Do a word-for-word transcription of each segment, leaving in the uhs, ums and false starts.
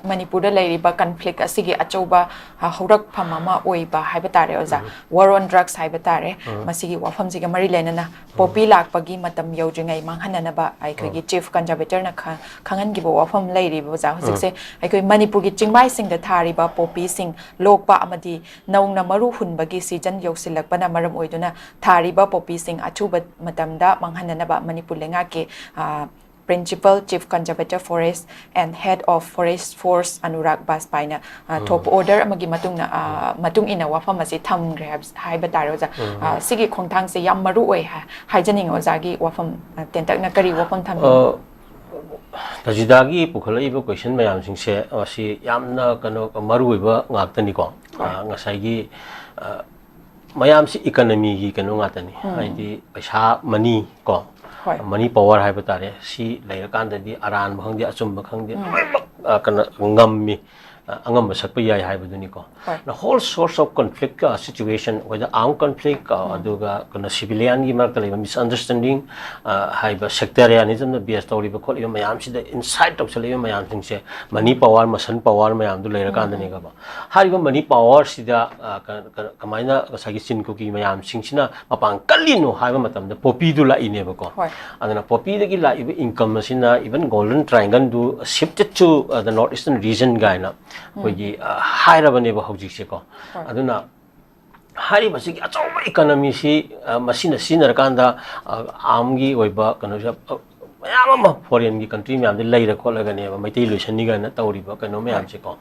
ꯃꯅꯤꯄꯨꯔꯗ ꯂꯩꯔꯤꯕ ꯀꯟꯐ꯭ꯂꯤꯛ ꯑꯁꯤꯒꯤ ꯑꯆꯧꯕ ꯑ, ꯍꯧꯔꯛꯐꯝ ꯑꯃ ꯑꯣꯏꯕ ꯍꯥꯏꯕ ꯇꯥꯔꯦ ꯑꯣꯖꯥ꯫ ꯋꯥꯔ ꯑꯣꯟ ꯗ꯭ꯔꯛꯁ ꯍꯥꯏꯕ ꯇꯥꯔꯦ꯫ ꯃꯁꯤꯒꯤ ꯋꯥꯐꯝꯁꯤꯒ ꯃꯔꯤ ꯂꯩꯅꯅ ꯄꯣꯄꯤ ꯂꯥꯛꯄꯒꯤ ꯃꯇꯝ ꯌꯧꯗ꯭ꯔꯤꯉꯩ ꯃꯥꯡꯍꯟꯅꯅꯕ ꯑꯩꯈꯣꯏꯒꯤ ꯆꯤꯐ ꯀꯟꯖꯔꯕꯦꯇꯔꯅ ꯈ- ꯈꯪꯍꯟꯈꯤꯕ ꯋꯥꯐꯝ ꯂꯩꯔꯤꯕ ꯑꯣꯖꯥ꯫ ꯍꯧꯖꯤꯛꯁꯦ ꯑꯩꯈꯣꯏ ꯃꯅꯤꯄꯨꯔꯒꯤ ꯆꯤꯡꯃꯥꯏꯁꯤꯡꯗ ꯊꯥꯔꯤꯕ ꯄꯣꯄꯤꯁꯤꯡ ꯂꯣꯛꯄ ꯑꯃꯗꯤ ꯅꯧꯅ ꯃꯔꯨ ꯍꯨꯟꯕꯒꯤ ꯁꯤꯖꯟ ꯌꯧꯁꯤꯜꯂꯛꯄꯅ ꯃꯔꯝ ꯑꯣꯏꯗꯨꯅ ꯊꯥꯔꯤꯕ ꯄꯣꯄꯤꯁꯤꯡ ꯑꯊꯨꯕ ꯃꯇꯝꯗ ꯃꯥꯡꯍꯟꯅꯅꯕ ꯃꯅꯤꯄꯨꯔ ꯂꯩꯉꯥꯛꯀꯤ ꯑ, Principal Chief Conservator Forest and Head of Forest Force Anurag ꯕꯥꯖꯄꯥꯏꯅ ꯑ, ꯊꯣꯛꯄ ꯑꯣꯔꯗꯔ ꯑꯃꯒꯤ ꯃꯇꯨꯡꯅ ꯑ, ꯃꯇꯨꯡ ꯏꯟꯅ ꯋꯥꯐꯝ ꯑꯁꯤ ꯊꯝꯈ꯭ꯔꯦ ꯍꯥꯏꯕ- ꯍꯥꯏꯕ ꯇꯥꯔꯦ ꯑꯣꯖꯥ꯫ ꯑ, ꯁꯤꯒꯤ ꯈꯣꯡꯊꯥꯡꯁꯦ ꯌꯥꯝ ꯃꯔꯨ ꯑꯣꯏ ꯍꯥꯏ- ꯍꯥꯏꯖꯅꯤꯡꯉꯤ ꯑꯣꯖꯥꯒꯤ ꯋꯥꯐꯝ ꯑ, ꯇꯦꯟꯇꯛꯅ ꯀꯔꯤ ꯋꯥꯐꯝ ꯊꯝꯕꯤꯅꯤ? ꯑ, ꯇꯖꯤꯗꯥꯒꯤ ꯄꯨꯈꯠꯂꯛꯏꯕ ꯀꯣꯏꯁꯟ ꯃꯌꯥꯝꯁꯤꯡꯁꯦ ꯃꯁꯤ ꯌꯥꯝꯅ ꯀꯩꯅꯣ ꯃꯔꯨ ꯑꯣꯏꯕ ꯉꯥꯛꯇꯅꯤꯀꯣ꯫ ꯑ, ꯉꯁꯥꯏꯒꯤ ꯑ, ꯃꯌꯥꯝꯁꯤ ꯏꯀꯅꯃꯤꯒꯤ ꯀꯩꯅꯣ ꯉꯥꯛꯇꯅꯤ꯫ ꯍꯥꯏꯗꯤ ꯄꯩꯁꯥ, ꯃꯅꯤ ꯀꯣ, ꯍꯣꯏ꯫ ꯃꯅꯤ ꯄꯋꯥꯔ ꯍꯥꯏꯕ ꯇꯥꯔꯦ꯫ ꯁꯤ ꯂꯩꯔꯀꯥꯟꯗꯗꯤ ꯑꯔꯥꯟꯕ ꯈꯪꯗꯦ, ꯑꯆꯨꯝꯕ ꯈꯪꯗꯦ, ꯂꯣꯏꯅꯃꯛ ꯑ, ꯀꯩꯅꯣ ꯉꯝꯃꯤ꯫ ꯑ, ꯑꯉꯝꯕ ꯁꯛꯄ ꯌꯥꯏ ꯍꯥꯏꯕꯗꯨꯅꯤꯀꯣ꯫ ꯍꯣꯏ꯫ The whole source of conflict, ꯑ, situation, whether armed conflict, ꯑ, ꯑꯗꯨꯒ ꯀꯩꯅꯣ ꯁꯤꯚꯤꯂꯤꯌꯟꯒꯤ ꯃꯔꯛꯇ ꯂꯩꯕ ꯃꯤꯁꯑꯟꯗꯔꯁꯇꯦꯟꯗꯤꯡ, ꯑ, ꯍꯥꯏꯕ ꯁꯦꯛꯇꯔꯤꯌꯥꯅꯤꯖꯝꯗ ꯕꯦꯁ ꯇꯧꯔꯤꯕ ꯈꯣꯠꯂꯤꯕ ꯃꯌꯥꯝꯁꯤꯗ ꯏꯟꯁꯥꯏꯠ ꯇꯧꯁꯜꯂꯛꯏꯕ ꯃꯌꯥꯝꯁꯤꯡꯁꯦ ꯃꯅꯤ ꯄꯋꯥꯔ, ꯃꯁꯟ ꯄꯋꯥꯔ ꯃꯌꯥꯝꯗꯨ ꯂꯩꯔꯀꯥꯟꯗꯅꯦꯕ꯫ ꯍꯥꯏꯔꯤꯕ ꯃꯅꯤ ꯄꯋꯥꯔꯁꯤꯗ, ꯑ, ꯀ- ꯀ- ꯀꯃꯥꯏꯅ ꯉꯁꯥꯏꯒꯤ ꯆꯤꯟ ꯀꯨꯀꯤ ꯃꯌꯥꯝꯁꯤꯡꯁꯤꯅ ꯃꯄꯥꯡ ꯀꯜꯂꯤꯅꯣ ꯍꯥꯏꯕ ꯃꯇꯝꯗ ꯄꯣꯄꯤꯗꯨ ꯂꯥꯛꯏꯅꯦꯕꯀꯣ꯫ ꯍꯣꯏ꯫ ꯑꯗꯨꯅ ꯄꯣꯄꯤꯗꯒꯤ ꯂꯥꯛꯏꯕ ꯏꯟꯀꯝ ꯑꯁꯤꯅ even Golden Triangle do shifted to, uh, the North Eastern region ꯀꯥꯏꯅ ꯑꯩꯈꯣꯏꯒꯤ, ꯑ, ꯍꯥꯏꯔꯕꯅꯦꯕ ꯍꯧꯖꯤꯛꯁꯦꯀꯣ꯫ ꯍꯣꯏ꯫ ꯑꯗꯨꯅ ꯍꯥꯏꯔꯤꯕꯁꯤꯒꯤ ꯑꯆꯧꯕ ꯏꯀꯅꯃꯤꯁꯤ, ꯑ, ꯃꯁꯤꯅ ꯁꯤꯖꯤꯟꯅꯔꯀꯥꯟꯗ, ꯑ, ꯑꯥꯔꯝꯒꯤ ꯑꯣꯏꯕ ꯀꯩꯅꯣꯁꯦ, ꯑ, ꯃꯌꯥꯝ ꯑꯃ ꯐꯣꯔꯦꯟꯒꯤ ꯀꯟꯇ꯭ꯔꯤ ꯃꯌꯥꯝꯗ ꯂꯩꯔ ꯈꯣꯠꯂꯒꯅꯦꯕ ꯃꯩꯇꯩ ꯂꯣꯏꯁꯟꯅꯤ ꯀꯥꯏꯅ ꯇꯧꯔꯤꯕ ꯀꯩꯅꯣ ꯃꯌꯥꯝꯁꯦꯀꯣ꯫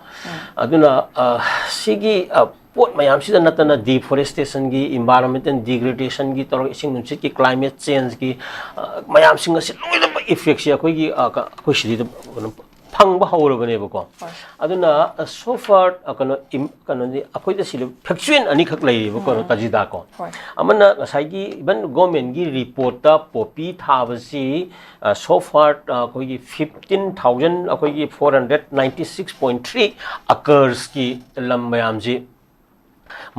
ꯑꯗꯨꯅ, ꯑ, ꯁꯤꯒꯤ, ꯑ, ꯄꯣꯠ ꯃꯌꯥꯝꯁꯤꯗ ꯅꯠꯇꯅ ꯗꯤꯐꯣꯔꯦꯁꯇꯦꯁꯟꯒꯤ, ꯏꯟꯚꯥꯏꯔꯣꯟꯃꯦꯟꯇꯦꯜ ꯗꯤꯒ꯭ꯔꯦꯗꯦꯁꯟꯒꯤ ꯇꯧꯔꯒ ꯏꯁꯤꯡ ꯅꯨꯡꯁꯤꯠꯀꯤ ꯀ꯭ꯂꯥꯏꯃꯦꯠ ꯆꯦꯟꯖꯀꯤ, ꯑ, ꯃꯌꯥꯝꯁꯤꯡ ꯑꯁꯤ ꯂꯣꯏꯅꯃꯛ ꯏꯐꯦꯛꯁꯦ ꯑꯩꯈꯣꯏꯒꯤ, ꯑ, ꯀ- ꯑꯩꯈꯣꯏ ꯁꯤꯗꯩꯗ ꯀꯩꯅꯣ ꯐꯪꯕ ꯍꯧꯔꯕꯅꯦꯕꯀꯣ꯫ ꯍꯣꯏ꯫ ꯑꯗꯨꯅ, ꯑ, so far, ꯑ, ꯀꯩꯅꯣ, ꯏꯝ-, ꯀꯩꯅꯣꯗꯤ ꯑꯩꯈꯣꯏꯗ ꯁꯤꯗ ꯐꯦꯛꯆꯨꯋꯦꯜ ꯑꯅꯤꯈꯛ ꯂꯩꯔꯤꯕꯀꯣ, ꯇꯥꯖꯤꯗꯥꯀꯣ꯫ ꯍꯣꯏ꯫ ꯑꯃꯅ ꯉꯁꯥꯏꯒꯤ even ꯒꯣꯔꯃꯦꯟꯒꯤ ꯔꯤꯄꯣꯔꯠꯇ ꯄꯣꯄꯤ ꯊꯥꯕꯁꯤ, ꯑ, so far, ꯑ, ꯑꯩꯈꯣꯏꯒꯤ fifteen thousand, ꯑꯩꯈꯣꯏꯒꯤ four hundred ninety six point three acres ꯀꯤ ꯂꯝ ꯃꯌꯥꯝꯁꯤ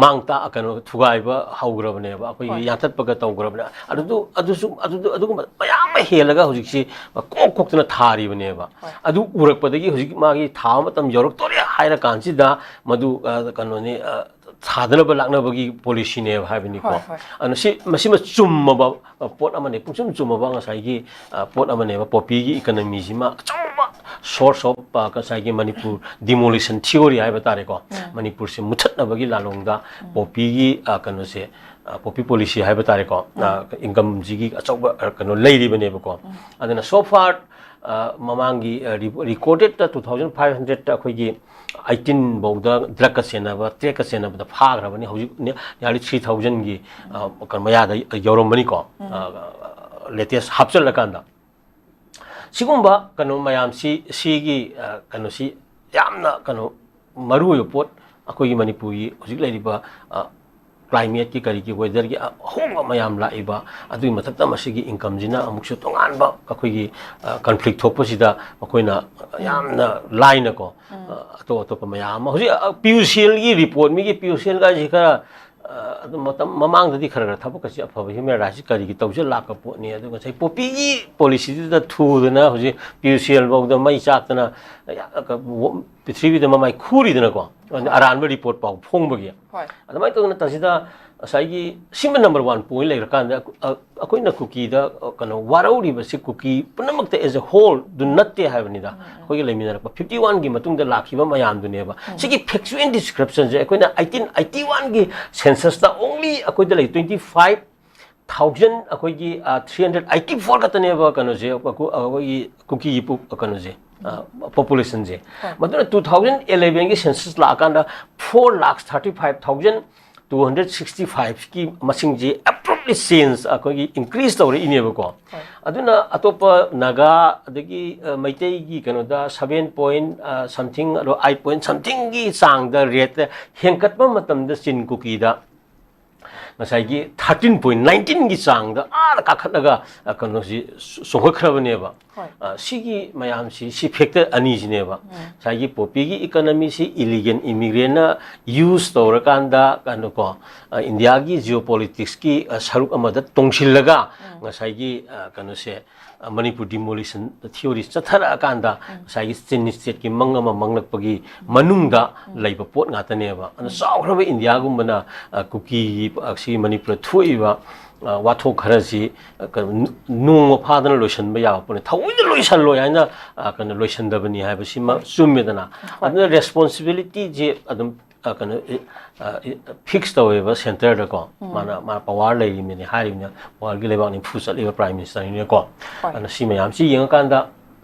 ꯃꯥꯡ ꯇꯥ ꯀꯩꯅꯣ ꯊꯨꯒꯥꯏꯕ ꯍꯧꯈ꯭ꯔꯕꯅꯦꯕ, ꯑꯩꯈꯣꯏꯒꯤ ꯍꯣꯏ꯫ ꯌꯥꯟꯊꯠꯄꯒ ꯇꯧꯈ꯭ꯔꯕꯅꯦ꯫ ꯑꯗꯨꯗꯨ ꯑꯗꯨꯁꯨ ꯑꯗꯨꯗꯨ ꯑꯗꯨꯒꯨꯝꯕ ꯃꯌꯥꯝ ꯑꯃ ꯍꯦꯛꯇ ꯍꯦꯜꯂꯒ ꯍꯧꯖꯤꯛꯁꯤ ꯀꯣꯛ ꯀꯣꯛꯇꯅ ꯊꯥꯔꯤꯕꯅꯦꯕ꯫ ꯑꯗꯨ ꯎꯔꯛꯄꯗꯒꯤ ꯍꯧꯖꯤꯛ ꯃꯥꯒꯤ ꯊꯥꯕ ꯃꯇꯝ ꯌꯧꯔꯛꯇꯣꯔꯦ ꯍꯥꯏꯔ ꯀꯥꯟꯁꯤꯗ ꯃꯗꯨ, ꯑ, ꯀꯩꯅꯣꯅꯤ, ꯑ, ꯊꯥꯗꯅꯕ ꯂꯥꯛꯅꯕꯒꯤ policyꯅꯦꯕ ꯍꯥꯏꯕꯅꯤꯀꯣ꯫ ꯍꯣꯏ, ꯍꯣꯏ꯫ ꯑꯗꯨꯅ ꯁꯤ, ꯃꯁꯤꯃ ꯆꯨꯝꯃꯕ, ꯑ, ꯄꯣꯠ ꯑꯃꯅꯤ, ꯄꯨꯡꯆꯨꯝ ꯆꯨꯝꯃꯕ ꯉꯁꯥꯏꯒꯤ, ꯑ, ꯄꯣꯠ ꯑꯃꯅꯦꯕ꯫ Poppyꯒꯤ economyꯁꯤꯃ ꯑꯆꯧꯕ source of, ꯑ, ꯉꯁꯥꯏꯒꯤ ꯃꯅꯤꯄꯨꯔ demolition theory ꯍꯥꯏꯕ ꯇꯥꯔꯦꯀꯣ꯫ ꯃꯅꯤꯄꯨꯔꯁꯦ ꯃꯨꯊꯠꯅꯕꯒꯤ ꯂꯥꯂꯣꯡꯗ poppyꯒꯤ, ꯑ, ꯀꯩꯅꯣꯁꯦ, ꯑ, poppy policy ꯍꯥꯏꯕ ꯇꯥꯔꯦꯀꯣ꯫ ꯑ, incomeꯁꯤꯒꯤ ꯑꯆꯧꯕ, ꯑ, ꯀꯩꯅꯣ ꯂꯩꯔꯤꯕꯅꯦꯕꯀꯣ꯫ ꯑꯗꯨꯅ so far, ꯑ, ꯃꯃꯥꯡꯒꯤ, ꯑ, ꯔꯤ-, recordedꯇ two thousand five hundredꯇ ꯑꯩꯈꯣꯏꯒꯤ eighteen ꯐꯥꯎꯗ drugꯀ ꯆꯦꯟꯅꯕ, trackꯀ ꯆꯦꯟꯅꯕꯗ ꯐꯥꯈ꯭ꯔꯕꯅꯤ꯫ ꯍꯧꯖꯤꯛ nearly three thousandꯒꯤ, ꯑ, ꯀꯩꯅꯣ ꯃꯌꯥꯗ ꯌꯧꯔꯝꯕꯅꯤꯀꯣ꯫ ꯑ, latest ꯍꯥꯞꯆꯤꯜꯂꯀꯥꯟꯗ꯫ ꯁꯤꯒꯨꯝꯕ ꯀꯩꯅꯣ ꯃꯌꯥꯝꯁꯤ, ꯁꯤꯒꯤ, ꯑ, ꯀꯩꯅꯣꯁꯤ ꯌꯥꯝꯅ ꯀꯩꯅꯣ ꯃꯔꯨꯑꯣꯏꯕ ꯄꯣꯠ, ꯑꯩꯈꯣꯏꯒꯤ ꯃꯅꯤꯄꯨꯔꯒꯤ ꯍꯧꯖꯤꯛ ꯂꯩꯔꯤꯕ, ꯑ, climateꯀꯤ ꯀꯔꯤꯒꯤ weatherꯒꯤ ꯑ-, ꯑꯍꯣꯡꯕ ꯃꯌꯥꯝ ꯂꯥꯛꯏꯕ, ꯑꯗꯨꯒꯤ ꯃꯊꯛꯇ ꯃꯁꯤꯒꯤ incomeꯁꯤꯅ ꯑꯃꯨꯛꯁꯨ ꯇꯣꯉꯥꯟꯕ ꯑꯩꯈꯣꯏꯒꯤ, ꯑ, conflict ꯊꯣꯛꯄꯁꯤꯗ ꯃꯈꯣꯏꯅ ꯌꯥꯝꯅ ꯂꯥꯏꯅꯀꯣ, ꯑ, ꯑꯇꯣꯞ ꯑꯇꯣꯞꯄ ꯃꯌꯥꯝ ꯑꯃ ꯍꯧꯖꯤꯛ, ꯑ, PUCLꯒꯤ reportꯃꯤꯒꯤ PUCLꯒꯥꯏꯁꯤ ꯈꯔ, ꯑ, ꯑꯗꯨꯝ ꯃꯇꯝ ꯃꯃꯥꯡꯗꯗꯤ ꯈꯔ ꯈꯔ ꯊꯕꯛ ꯑꯁꯤ ꯑꯐꯕ human rightsꯁꯤ ꯀꯔꯤꯒꯤ ꯇꯧꯖ ꯂꯥꯛꯄ ꯄꯣꯠꯅꯤ꯫ ꯑꯗꯨ ꯉꯁꯥꯏ poppyꯒꯤ policyꯗꯨꯗ ꯊꯨꯗꯅ ꯍꯧꯖꯤꯛ PUCLꯐꯥꯎꯗ ꯃꯩ ꯆꯥꯛꯇꯅ, ꯑ, ꯄ꯭ꯔꯤꯊꯤꯕꯤꯗ ꯃꯃꯥꯏ ꯈꯨꯔꯤꯗꯅꯀꯣ꯫ ꯑꯗꯨ ꯑꯔꯥꯟꯕ report ꯐꯥꯎ ꯐꯣꯡꯕꯒꯤ꯫ ꯍꯣꯏ꯫ ꯑꯗꯨꯃꯥꯏꯅ ꯇꯧꯗꯅ ꯇꯧꯁꯤꯗ ꯉꯁꯥꯏꯒꯤ ꯁꯤꯃ number one point ꯂꯩꯔꯀꯥꯟꯗ, ꯑ, ꯑꯩꯈꯣꯏꯅ ꯀꯨꯀꯤꯗ, ꯑ, ꯀꯩꯅꯣ ꯋꯥꯔꯧꯔꯤꯕꯁꯤ ꯀꯨꯀꯤ ꯄꯨꯝꯅꯃꯛꯇ as a wholeꯗꯨ ꯅꯠꯇꯦ ꯍꯥꯏꯕꯅꯤꯗ꯫ ꯑꯩꯈꯣꯏꯒꯤ ꯂꯩꯃꯤꯟꯅꯔꯛꯄ fifty oneꯒꯤ ꯃꯇꯨꯡꯗ ꯂꯥꯛꯈꯤꯕ ꯃꯌꯥꯝꯗꯨꯅꯦꯕ꯫ ꯁꯤꯒꯤ factual descriptionꯁꯦ ꯑꯩꯈꯣꯏꯅ eighteen eighty oneꯒꯤ censusꯇ only ꯑꯩꯈꯣꯏꯗ ꯂꯩ twenty five thousand, ꯑꯩꯈꯣꯏꯒꯤ, ꯑ, three hundred eighty four ꯈꯛꯇꯅꯦꯕ ꯀꯩꯅꯣꯁꯦ, ꯑꯩꯈꯣꯏ, ꯑꯩꯈꯣꯏꯒꯤ ꯀꯨꯀꯤꯒꯤ ꯄꯣ-, ꯀꯩꯅꯣꯁꯦ, ꯑ, populationꯁꯦ꯫ ꯃꯗꯨꯅ two thousand elevenꯒꯤ census ꯂꯥꯛꯑꯀꯥꯟꯗ four lakh thirty five thousand two hundred sixty fiveꯀꯤ ꯃꯁꯤꯡꯁꯤ abruptly change, ꯑꯩꯈꯣꯏꯒꯤ increase ꯇꯧꯔꯛꯏꯅꯦꯕꯀꯣ꯫ ꯑꯗꯨꯅ ꯑꯇꯣꯞꯄ ꯅꯥꯒꯥ ꯑꯗꯒꯤ, ꯑ, ꯃꯩꯇꯩꯒꯤ ꯀꯩꯅꯣꯗ seven point, ꯑ, something ꯑꯗꯣ eight point somethingꯒꯤ ꯆꯥꯡꯗ rate ꯍꯦꯟꯒꯠꯄ ꯃꯇꯝꯗ ꯆꯤꯟ ꯀꯨꯀꯤꯗ ꯉꯁꯥꯏꯒꯤ ꯊꯥꯔꯇꯤꯟ ꯄꯣꯏꯟ ꯅꯥꯏꯟꯇꯤꯟꯒꯤ ꯆꯥꯡꯗ ꯑꯥꯗ ꯀꯥꯈꯠꯂꯒ ꯑ, ꯀꯩꯅꯣꯁꯤ ꯆꯣꯡꯈꯠꯈ꯭ꯔꯕꯅꯦꯕ꯫ ꯍꯣꯏ꯫ ꯑ, ꯁꯤꯒꯤ ꯃꯌꯥꯝꯁꯤ, ꯁꯤ ꯐꯦꯛꯇꯔ ꯑꯅꯤꯁꯤꯅꯦꯕ꯫ ꯉꯁꯥꯏꯒꯤ ꯄꯣꯄꯤꯒꯤ ꯏꯀꯅꯃꯤꯁꯤ ꯏꯂꯤꯒꯦꯜ ꯏꯃꯤꯒ꯭ꯔꯦꯟꯅ ꯌꯨꯁ ꯇꯧꯔꯀꯥꯟꯗ ꯀꯩꯅꯣꯀꯣ, ꯑ, ꯏꯟꯗꯤꯌꯥꯒꯤ ꯖꯤꯑꯣ ꯄꯣꯂꯤꯇꯤꯛꯁꯀꯤ, ꯑ, ꯁꯔꯨꯛ ꯑꯃꯗ ꯇꯣꯡꯁꯤꯜꯂꯒ ꯉꯁꯥꯏꯒꯤ, ꯑ, ꯀꯩꯅꯣꯁꯦ, ꯑ, ꯃꯅꯤꯄꯨꯔ ꯗꯤꯃꯣꯂꯤꯁꯟ ꯊꯤꯑꯣꯔꯤ ꯆꯠꯊꯔꯛꯑꯀꯥꯟꯗ ꯉꯁꯥꯏꯒꯤ ꯆꯤꯟ ꯁ꯭ꯇꯦꯠꯀꯤ ꯃꯪ ꯑꯃ ꯃꯪꯂꯛꯄꯒꯤ ꯃꯅꯨꯡꯗ ꯂꯩꯕ ꯄꯣꯠ ꯉꯥꯛꯇꯅꯦꯕ꯫ ꯑꯗꯨꯅ ꯆꯥꯎꯈ꯭ꯔꯕ ꯏꯟꯗꯤꯌꯥꯒꯨꯝꯕꯅ, ꯑ, ꯀꯨꯀꯤꯒꯤ, ꯑ, ꯁꯤ ꯃꯅꯤꯄꯨꯔꯗ ꯊꯣꯛꯏꯕ, ꯑ, ꯋꯥꯊꯣꯛ ꯈꯔꯁꯤ, ꯑ, ꯀꯩꯅꯣ, ꯅꯣꯡꯃ ꯐꯥꯗꯅ ꯂꯣꯏꯁꯤꯟꯕ ꯌꯥꯕ ꯄꯣꯠꯅꯤ꯫ ꯊꯑꯣꯏꯅ ꯂꯣꯏꯁꯤꯜꯂꯣꯏ ꯍꯥꯏꯅ, ꯑ, ꯀꯩꯅꯣ, ꯂꯣꯏꯁꯤꯟꯗꯕꯅꯤ ꯍꯥꯏꯕꯁꯤꯃ ꯆꯨꯝꯃꯦꯗꯅ꯫ ꯑꯗꯨꯅ ꯔꯦꯁꯄꯣꯟꯁꯤꯕꯤꯂꯤꯇꯤꯁꯦ ꯑꯗꯨꯝ, ꯑ, ꯀꯩꯅꯣ, ꯑ, ꯐꯤꯛꯁ ꯇꯧꯋꯦꯕ ꯁꯦꯟꯇꯔꯗꯀꯣ꯫ ꯃꯥꯅ, ꯃꯥ ꯄꯋꯥꯔ ꯂꯩꯔꯤꯕꯅꯤ ꯍꯥꯏꯔꯤꯕꯅꯤꯅ, ꯋꯥꯔꯜꯒꯤ ꯂꯩꯕꯥꯛ ꯅꯤꯐꯨ ꯆꯠꯂꯤꯕ ꯄ꯭ꯔꯥꯏꯝ ꯃꯤꯅꯤꯁꯇꯔꯅꯤꯅꯀꯣ꯫ ꯑꯗꯨꯅ ꯁꯤ ꯃꯌꯥꯝꯁꯤ ꯌꯦꯡꯉꯀꯥꯟꯗ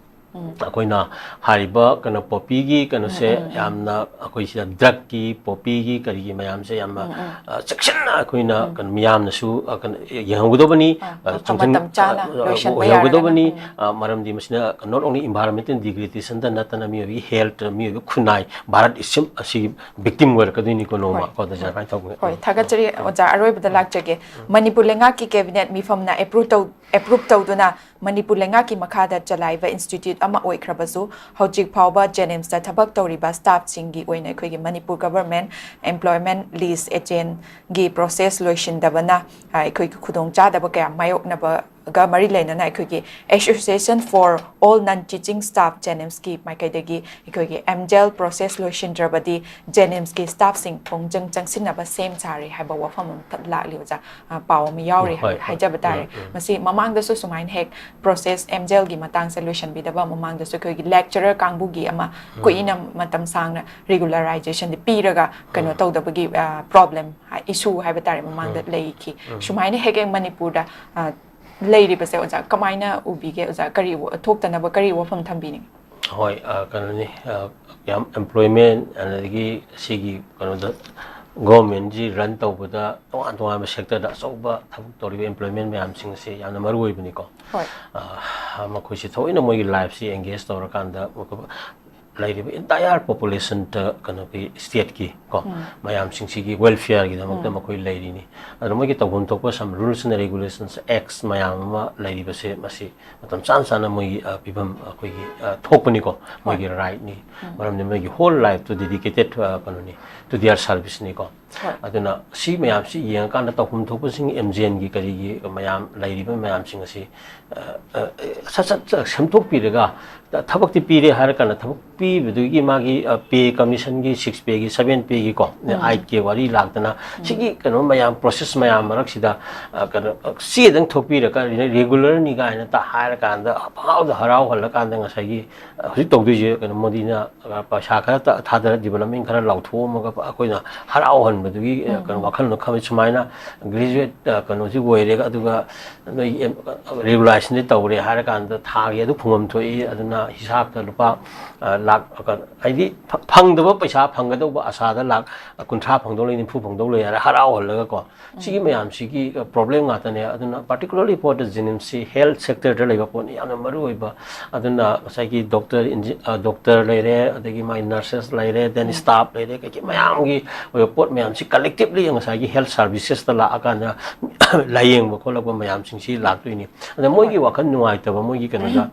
ꯑꯩꯈꯣꯏꯅ ꯍꯥꯏꯔꯤꯕ ꯀꯩꯅꯣ ꯄꯣꯄꯤꯒꯤ ꯀꯩꯅꯣꯁꯦ ꯌꯥꯝꯅ ꯑꯩꯈꯣꯏ ꯁꯤꯗ ꯗ꯭ꯔꯛꯀꯤ, ꯄꯣꯄꯤꯒꯤ, ꯀꯔꯤꯒꯤ ꯃꯌꯥꯝꯁꯦ ꯌꯥꯝꯅ, ꯑ, ꯆꯦꯛꯁꯤꯟꯅ ꯑꯩꯈꯣꯏꯅ ꯀꯩꯅꯣ ꯃꯤꯌꯥꯝꯅꯁꯨ, ꯑ, ꯀꯩꯅꯣ ꯌꯦꯡꯍꯧꯒꯗꯧꯕꯅꯤ, ꯑ, ꯑ, ꯃꯐꯝ ꯆꯪꯁꯤꯟ-, ꯃꯇꯝ ꯆꯥꯅ ꯑ, ꯑ, ꯂꯣꯏꯁꯤꯟꯕ ꯑꯣꯏꯍꯧꯒꯗꯧꯕꯅꯤ꯫ ꯌꯥꯔꯒꯅ꯫ ꯑ, ꯃꯔꯝꯗꯤ ꯃꯁꯤꯅ not only environmental degradation ꯗ ꯅꯠꯇꯅ ꯃꯤꯑꯣꯏꯕꯒꯤ ꯍꯦꯜꯊ, ꯃꯤꯑꯣꯏꯕ ꯈꯨꯟꯅꯥꯏ, ꯚꯥꯔꯠ ꯏꯁꯤꯝ ꯑꯁꯤꯒꯤ ꯚꯤꯛꯇꯤꯝ ꯑꯣꯏꯔꯛꯀꯗꯣꯏꯅꯤꯀꯣ ꯅꯣꯡꯃ꯫ ꯍꯣꯏ꯫ ꯀꯣ, ꯗꯣꯛꯇꯔ, ꯁꯨꯃꯥꯏꯅ ꯇꯧꯕꯅꯦ꯫ ꯍꯣꯏ, ꯊꯥꯒꯠꯆꯔꯤ ꯑꯣꯖꯥ꯫ ꯑꯔꯣꯏꯕꯗ ꯂꯥꯛꯆꯒꯦ꯫ ꯃꯅꯤꯄꯨꯔ ꯂꯩꯉꯥꯛꯀꯤ ꯀꯦꯕꯤꯅꯦꯠ ꯃꯤꯐꯝꯅ ꯑꯦꯄ꯭ꯔꯨꯞ ꯇꯧ-, ꯑꯦꯄ꯭ꯔꯨꯞ ꯇꯧꯗꯨꯅ ꯃꯅꯤꯄꯨꯔ ꯂꯩꯉꯥꯛꯀꯤ ꯃꯈꯥꯗ ꯆꯂꯥꯏꯕ ꯏꯟꯁꯇꯤꯇ꯭ꯌꯨꯠ ꯑꯃ ꯑꯣꯏꯈ꯭ꯔꯕꯁꯨ, ꯍꯧꯖꯤꯛ ꯐꯥꯎꯕ ꯖꯦꯅꯤꯝꯁꯇ ꯊꯕꯛ ꯇꯧꯔꯤꯕ ꯁ꯭ꯇꯥꯐꯁꯤꯡꯒꯤ ꯑꯣꯏꯅ ꯑꯩꯈꯣꯏꯒꯤ ꯃꯅꯤꯄꯨꯔ ꯒꯚꯔꯟꯃꯦꯟꯠ ꯑꯦꯝꯄ꯭ꯂꯣꯏꯃꯦꯟꯠ ꯂꯤꯁ ꯑꯦꯖꯦꯟꯒꯤ ꯄ꯭ꯔꯣꯁꯦꯁ ꯂꯣꯏꯁꯤꯟꯗꯕꯅ, ꯑ, ꯑꯩꯈꯣꯏꯒꯤ ꯈꯨꯗꯣꯡꯆꯥꯗꯕ ꯀꯌꯥ ꯃꯥꯌꯣꯛꯅꯕꯒ ꯃꯔꯤ ꯂꯩꯅꯅ ꯑꯩꯈꯣꯏꯒꯤ Association for All Non Teaching Staff ꯖꯦꯅꯤꯝꯁꯀꯤ ꯃꯥꯏꯀꯩꯗꯒꯤ ꯑꯩꯈꯣꯏꯒꯤ ꯑꯦꯝꯖꯦꯜ ꯄ꯭ꯔꯣꯁꯦꯁ ꯂꯣꯏꯁꯤꯟꯗ꯭ꯔꯕꯗꯤ ꯖꯦꯅꯤꯝꯁꯀꯤ ꯁ꯭ꯇꯥꯐꯁꯤꯡ ꯄꯨꯡꯆꯪ ꯆꯪꯁꯤꯟꯅꯕ ꯁꯦꯝ ꯁꯥꯔꯦ ꯍꯥꯏꯕ ꯋꯥꯐꯝ ꯑꯃ ꯂꯥꯛꯂꯤ ꯑꯣꯖꯥ꯫ ꯑ, ꯄꯥꯎ ꯑꯃ ꯌꯥꯎꯔꯤ ꯍꯣꯏ, ꯍꯣꯏ꯫ ꯍꯥꯏꯖꯕ ꯇꯥꯔꯦ꯫ ꯎꯝ, ꯎꯝ꯫ ꯃꯁꯤ ꯃꯃꯥꯡꯗꯁꯨ ꯁꯨꯃꯥꯏꯅ ꯍꯦꯛ ꯄ꯭ꯔꯣꯁꯦꯁ ꯑꯦꯝꯖꯦꯜꯒꯤ ꯃꯇꯥꯡꯁꯦ ꯂꯣꯏꯁꯤꯟꯕꯤꯗꯕ, ꯃꯃꯥꯡꯗꯁꯨ ꯑꯩꯈꯣꯏꯒꯤ ꯂꯦꯛꯆꯔꯔ ꯀꯥꯡꯕꯨꯒꯤ ꯑꯃ ꯀꯨꯏꯅ ꯃꯇꯝ ꯁꯥꯡꯅ ꯔꯤꯒꯨꯂꯔꯥꯏꯖꯦꯁꯟꯗꯤ ꯄꯤꯔꯒ ꯀꯩꯅꯣ ꯇꯧꯗꯕꯒꯤ, ꯑ, ꯄ꯭ꯔꯣꯕ꯭ꯂꯦꯝ, ꯏꯁꯨ ꯍꯥꯏꯕ ꯇꯥꯔꯦ, ꯃꯃꯥꯡꯗ ꯂꯩꯈꯤ꯫ ꯁꯨꯃꯥꯏꯅ ꯍꯦꯛ ꯍꯦꯛ ꯃꯅꯤꯄꯨꯔꯗ, ꯑ, ꯂꯩꯔꯤꯕꯁꯦ ꯑꯣꯖꯥ ꯀꯃꯥꯏꯅ ꯎꯕꯤꯒꯦ? ꯑꯣꯖꯥ ꯀꯔꯤ ꯋꯥ-, ꯊꯣꯛꯇꯅꯕ ꯀꯔꯤ ꯋꯥꯐꯝ ꯊꯝꯕꯤꯅꯤꯡꯉꯤ? ꯍꯣꯏ, ꯑ, ꯀꯩꯅꯣꯅꯤ, ꯑ, ꯌꯥꯝ ꯑꯦꯝꯄ꯭ꯂꯣꯏꯃꯦꯟ ꯑꯗꯒꯤ ꯁꯤꯒꯤ ꯀꯩꯅꯣꯗ ꯒꯣꯔꯃꯦꯟꯁꯤ ꯔꯟ ꯇꯧꯕꯗ ꯇꯣꯉꯥꯟ ꯇꯣꯉꯥꯟꯕ ꯁꯦꯛꯇꯔꯗ ꯑꯆꯧꯕ ꯊꯕꯛ ꯇꯧꯔꯤꯕ ꯑꯦꯝꯄ꯭ꯂꯣꯏꯃꯦꯟ ꯃꯌꯥꯝꯁꯤꯡ ꯑꯁꯤ ꯌꯥꯝꯅ ꯃꯔꯨ ꯑꯣꯏꯕꯅꯤꯀꯣ꯫ ꯍꯣꯏ꯫ ꯑ, ꯃꯈꯣꯏꯁꯤ ꯊꯑꯣꯏꯅ ꯃꯣꯏꯒꯤ ꯂꯥꯏꯐꯁꯤ ꯑꯦꯡꯒꯦꯖ ꯇꯧꯔꯀꯥꯟꯗ ꯂꯩꯔꯤꯕ entire populationꯇ ꯀꯩꯅꯣꯒꯤ stateꯀꯤ ꯀꯣ ꯃꯌꯥꯝꯁꯤꯡꯁꯤꯒꯤ welfareꯒꯤꯗꯃꯛꯇ ꯃꯈꯣꯏ ꯂꯩꯔꯤꯅꯤ꯫ ꯑꯗꯨꯅ ꯃꯣꯏꯒꯤ ꯇꯧꯐꯝ ꯊꯣꯛꯄ some rules and regulations, acts ꯃꯌꯥꯝ ꯑꯃ ꯂꯩꯔꯤꯕꯁꯦ ꯃꯁꯤ ꯃꯇꯝ ꯆꯥꯅ ꯆꯥꯅ ꯃꯣꯏꯒꯤ ꯑ, ꯄꯤꯐꯝ ꯑꯩꯈꯣꯏꯒꯤ ꯑ, ꯊꯣꯛꯄꯅꯤꯀꯣ꯫ ꯃꯣꯏꯒꯤ rightꯅꯤ꯫ ꯃꯔꯝꯗꯤ ꯃꯣꯏꯒꯤ whole lifeꯇꯨ dedicated ꯑ, ꯀꯩꯅꯣꯅꯤ, to their serviceꯅꯤꯀꯣ꯫ ꯑꯗꯨꯅ ꯁꯤ ꯃꯌꯥꯝꯁꯤ ꯌꯦꯡꯉꯀꯥꯟꯗ ꯇꯧꯐꯝ ꯊꯣꯛꯄꯁꯤꯡ ꯑꯦꯝꯖꯦꯟꯒꯤ ꯀꯔꯤꯒꯤ ꯃꯌꯥꯝ ꯂꯩꯔꯤꯕ ꯃꯌꯥꯝꯁꯤꯡ ꯑꯁꯤ ꯑ, ꯑ, ꯁꯠ ꯁꯠ ꯁꯠ ꯁꯦꯝꯗꯣꯛꯄꯤꯔꯒ ꯊꯕꯛꯇꯤ ꯄꯤꯔꯦ ꯍꯥꯏꯔꯀꯥꯟꯗ ꯊꯕꯛ ꯄꯤꯕꯗꯨꯒꯤ ꯃꯥꯒꯤ ꯑ, pay commissionꯒꯤ six payꯒꯤ seven payꯒꯤ ꯀꯣ eightꯀꯤ ꯋꯥꯔꯤ ꯂꯥꯛꯇꯅ ꯁꯤꯒꯤ ꯀꯩꯅꯣ ꯃꯌꯥꯝ process ꯃꯌꯥꯝ ꯃꯔꯛꯁꯤꯗ ꯑ, ꯀꯩꯅꯣ ꯑ, ꯆꯦꯗꯪ ꯊꯣꯛꯄꯤꯔꯒ regularꯅꯤ ꯀꯥꯏꯅ ꯇ ꯍꯥꯏꯔꯀꯥꯟꯗ ꯄꯪꯍꯥꯎꯗ ꯍꯔꯥꯎꯍꯜꯂꯀꯥꯟꯗ ꯉꯁꯥꯏꯒꯤ ꯑ, ꯍꯧꯖꯤꯛ ꯇꯧꯗꯣꯏꯁꯦ ꯀꯩꯅꯣ ꯃꯣꯗꯤꯅ ꯑ, ꯄꯩꯁꯥ ꯈꯔ ꯇ- ꯊꯥꯗꯔ development ꯈꯔ ꯂꯥꯎꯊꯣꯛꯑꯝꯃꯒ ꯑꯩꯈꯣꯏꯅ ꯍꯔꯥꯎꯍꯟꯕꯗꯨꯒꯤ ꯑ, ꯀꯩꯅꯣ ꯋꯥꯈꯜꯂꯣꯟ ꯈꯪꯉꯤ꯫ ꯁꯨꯃꯥꯏꯅ graduate ꯑ, ꯀꯩꯅꯣꯁꯤ ꯑꯣꯏꯔꯦꯒ ꯑꯗꯨꯒ ꯅꯣꯏ regularisation ꯇꯧꯔꯦ ꯍꯥꯏꯔꯀꯥꯟꯗ ꯊꯥꯒꯤ ꯑꯗꯨ ꯐꯪꯐꯝ ꯊꯣꯛꯏ꯫ ꯑꯗꯨꯅ ꯍꯤꯁꯥꯕꯇ ꯂꯨꯄꯥ ꯑ, ꯂꯥꯛ ꯀ- ꯍꯥꯏꯗꯤ ꯐ- ꯐꯪꯗꯕ ꯄꯩꯁꯥ ꯐꯪꯒꯗꯧꯕ ꯑꯁꯥꯗ ꯂꯥꯛ ꯀꯨꯟꯊ꯭ꯔꯥ ꯐꯪꯗꯧ ꯂꯩ, ꯅꯤꯐꯨ ꯐꯪꯗꯧ ꯂꯩ ꯍꯥꯏꯔ ꯍꯔꯥꯎꯍꯜꯂꯒꯀꯣ꯫ ꯁꯤꯒꯤ ꯃꯌꯥꯝꯁꯤꯒꯤ problem ꯉꯥꯛꯇꯅꯦ꯫ ꯑꯗꯨꯅ particularly for the JNIMSꯁꯤ health sectorꯗ ꯂꯩꯕ ꯄꯣꯠꯅꯤ, ꯌꯥꯝꯅ ꯃꯔꯨ ꯑꯣꯏꯕ꯫ ꯑꯗꯨꯅ ꯉꯁꯥꯏꯒꯤ doctor, engi- ꯑ, doctor ꯂꯩꯔꯦ, ꯑꯗꯒꯤ ꯃꯥꯒꯤ nurses ꯂꯩꯔꯦ, then staff ꯂꯩꯔꯦ, ꯀꯩꯀꯩ ꯃꯌꯥꯝꯒꯤ ꯑꯣꯏꯕ ꯄꯣꯠ ꯃꯌꯥꯝꯁꯤ collectively ꯉꯁꯥꯏꯒꯤ health servicesꯇ ꯂꯥꯛꯑꯀꯥꯟꯗ ꯂꯥꯏꯌꯦꯡꯕ ꯈꯣꯠꯂꯛꯄ ꯃꯌꯥꯝꯁꯤꯡꯁꯤ ꯂꯥꯛꯇꯣꯏꯅꯤ꯫ ꯑꯗ ꯃꯣꯏꯒꯤ ꯋꯥꯈꯜ ꯅꯨꯡꯉꯥꯏꯇꯕ, ꯃꯣꯏꯒꯤ ꯀꯩꯅꯣꯗ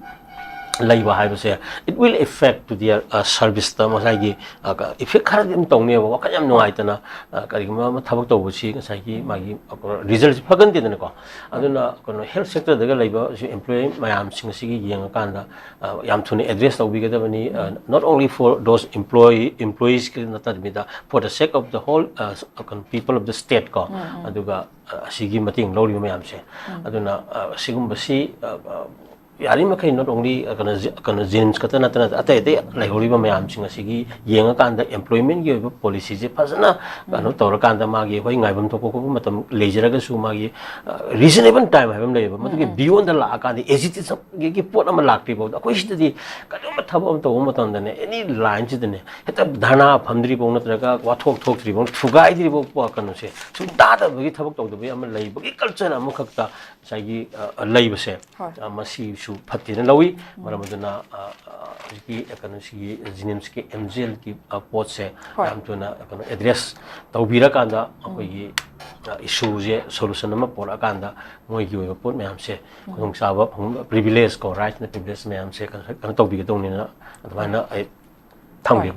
ꯂꯩꯕ ꯍꯥꯏꯕꯁꯦ, it will affect to their serviceꯇ ꯉꯁꯥꯏꯒꯤ effect ꯈꯔꯗꯤ ꯑꯗꯨꯝ ꯇꯧꯅꯦꯕ꯫ ꯋꯥꯈꯜ ꯌꯥꯝ ꯅꯨꯡꯉꯥꯏꯇꯅ ꯑ, ꯀꯔꯤꯒꯨꯝꯕ ꯑꯃ ꯊꯕꯛ ꯇꯧꯕꯁꯤ ꯉꯁꯥꯏꯒꯤ ꯃꯥꯒꯤ resultꯁꯤ ꯐꯒꯟꯗꯦꯗꯅꯀꯣ꯫ ꯑꯗꯨꯅ ꯀꯩꯅꯣ health sectorꯗꯒ ꯂꯩꯕ employee ꯃꯌꯥꯝꯁꯤꯡ ꯑꯁꯤꯒꯤ ꯌꯦꯡꯉꯀꯥꯟꯗ ꯑ, ꯌꯥꯝ ꯊꯨꯅ address ꯇꯧꯕꯤꯒꯗꯕꯅꯤ꯫ ꯑ, not only for those employee employees ꯅꯠꯇꯕꯤꯗ for the sake of the whole ꯑ, people of the state ꯀꯣ꯫ ꯑꯗꯨꯒ ꯑ, ꯑꯁꯤꯒꯤ ꯃꯇꯦꯡ ꯂꯧꯔꯤꯕ ꯃꯌꯥꯝꯁꯦ꯫ ꯑꯗꯨꯅ ꯑ, ꯑꯁꯤꯒꯨꯝꯕꯁꯤ ꯑ, ꯑ, ꯌꯥꯔꯤꯃꯈꯩ not only ꯀꯩꯅꯣ ꯖꯤ- ꯀꯩꯅꯣ JNIMS ꯈꯛꯇ ꯅꯠꯇꯅ ꯑꯇꯩ ꯑꯇꯩ ꯂꯩꯍꯧꯔꯤꯕ ꯃꯌꯥꯝꯁꯤꯡ ꯑꯁꯤꯒꯤ ꯌꯦꯡꯉꯀꯥꯟꯗ employmentꯀꯤ ꯑꯣꯏꯕ policyꯁꯦ ꯐꯖꯅ ꯀꯩꯅꯣ ꯇꯧꯔꯀꯥꯟꯗ ꯃꯥꯒꯤ ꯑꯩꯈꯣꯏ ꯉꯥꯏꯐꯝ ꯊꯣꯛꯄ ꯈꯣꯠꯄ ꯃꯇꯝ ꯂꯩꯖꯔꯒꯁꯨ ꯃꯥꯒꯤ reasonable time ꯍꯥꯏꯕ ꯑꯃ ꯂꯩꯌꯦꯕ꯫ ꯃꯗꯨꯒꯤ beyondꯗ ꯂꯥꯛꯑꯀꯥꯟꯗ agitationꯒꯤ ꯄꯣꯠ ꯑꯃ ꯂꯥꯛꯇ꯭ꯔꯤ ꯐꯥꯎꯗ ꯑꯩꯈꯣꯏ ꯁꯤꯗꯗꯤ ꯀꯔꯤꯒꯨꯝꯕ ꯊꯕꯛ ꯑꯃ ꯇꯧꯕ ꯃꯇꯝꯗꯅꯦ any lineꯁꯤꯗꯅꯦ ꯍꯦꯛꯇ ꯙꯔꯅꯥ ꯐꯝꯗ꯭ꯔꯤꯐꯥꯎ ꯅꯠꯇ꯭ꯔꯒ ꯋꯥꯊꯣꯛ ꯊꯣꯛꯇ꯭ꯔꯤꯐꯥꯎ ꯊꯨꯒꯥꯏꯗ꯭ꯔꯤꯐꯥꯎ ꯀꯩꯅꯣꯁꯦ ꯁꯨꯝ ꯇꯥꯗꯕꯒꯤ ꯊꯕꯛ ꯇꯧꯗꯕꯒꯤ ꯑꯃ ꯂꯩꯕꯒꯤ culture ꯑꯃꯈꯛꯇ ꯉꯁꯥꯏꯒꯤ ꯑ, ꯂꯩꯕꯁꯦ꯫ ꯑ, ꯃꯁꯤ ꯁꯨ ꯐꯠꯇꯦꯅ ꯂꯧꯏ꯫ ꯃꯔꯝ ꯑꯗꯨꯅ ꯑ, ꯑ, ꯍꯧꯖꯤꯛꯀꯤ ꯀꯩꯅꯣꯁꯤꯒꯤ ꯖꯤꯅꯤꯝꯁꯀꯤ ꯑꯦꯝꯖꯦꯜꯒꯤ ꯄꯣꯠꯁꯦ ꯍꯣꯏ꯫ ꯌꯥꯝ ꯊꯨꯅ ꯀꯩꯅꯣ ꯑꯦꯗ꯭ꯔꯦꯁ ꯇꯧꯕꯤꯔꯀꯥꯟꯗ ꯑꯩꯈꯣꯏꯒꯤ ꯏꯁꯨꯁꯦ ꯁꯣꯂꯨꯁꯟ ꯑꯃ ꯄꯣꯔꯛꯑꯀꯥꯟꯗ ꯃꯣꯏꯒꯤ ꯑꯣꯏꯕ ꯄꯣꯠ ꯃꯌꯥꯝꯁꯦ ꯈꯨꯗꯣꯡꯆꯥꯕ ꯐꯪꯕ, ꯄ꯭ꯔꯤꯚꯤꯂꯦꯖ ꯀꯣ, ꯔꯥꯏꯠꯅ ꯄ꯭ꯔꯤꯚꯤꯂꯦꯖ ꯃꯌꯥꯝꯁꯦ ꯀꯩꯅꯣ ꯇꯧꯕꯤꯒꯗꯧꯅꯤꯅ ꯑꯗꯨꯃꯥꯏꯅ ꯑꯩ ꯊꯝꯒꯦ꯫